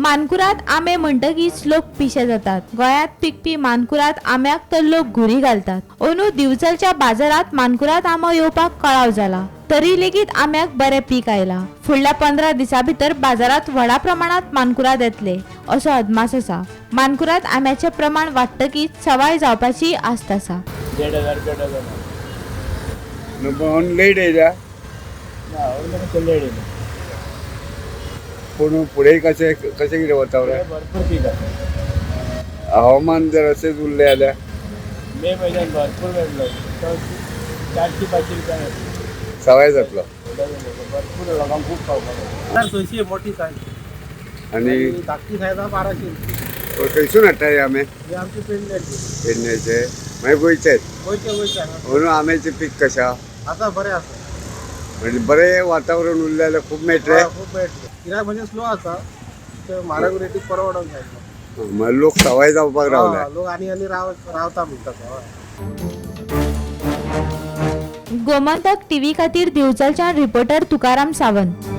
मानकुराद आंबे म्हणटकीच लोक पिशे जातात. गोंयांत पिकपी मानकुराद आंब्याक तर लोक घुरी घालतात. अंदू दिवचलच्या बाजारांत मानकुराद आंबो येवपाक कळाव जाला, तरी लेगीत आंब्याक बरें पीक आयलां. फुडल्या 15 दिसां भितर बाजारांत व्हडा प्रमाणांत मानकुराद येतले असो अदमास आसा. मानकुराद आंब्याचें प्रमाण वाडटकीच सवाय जावपाची आस्त आसा. 1500 रुपया डझन. लेट येयल्या. ना, मातशें लेट येयलें. पूण फुडें कशें कशें कितें वातावरण? भरपूर पीक आसा. हवामान जर अशेंच उरलें जाल्यार मे म्हयन्यान भरपूर मेळटलो. 400-500 रुपया मेळटलो. सवाय जातलो. भरपूर लोकांक खूब खावपाक. 600 मोठी सायज. आनी धाकटी सायज 1200. खंयसून हाडटा हे आंबे? हे आमचे पेडण्याचे. पेडण्याचे, मागीर गोंयचेच? गोंयचे, गोंयचे हांगा. म्हणून आंब्याचें पीक कशें आहा? आसा, बरें आसा. म्हणजे बरें वातावरण उरलें जाल्यार खूब मेळटलें. हय, खूब मेळटलें. गिरायक म्हणजे स्लो आसा, ते म्हारग रेटीक परवडोंक जाय. मागीर लोक सवाय जावपाक रावले. लोक आनी आनी रावता म्हणटा. हय. गोमंतक टीव्ही खातीर दिवचलच्यान रिपोर्टर तुकाराम सावंत.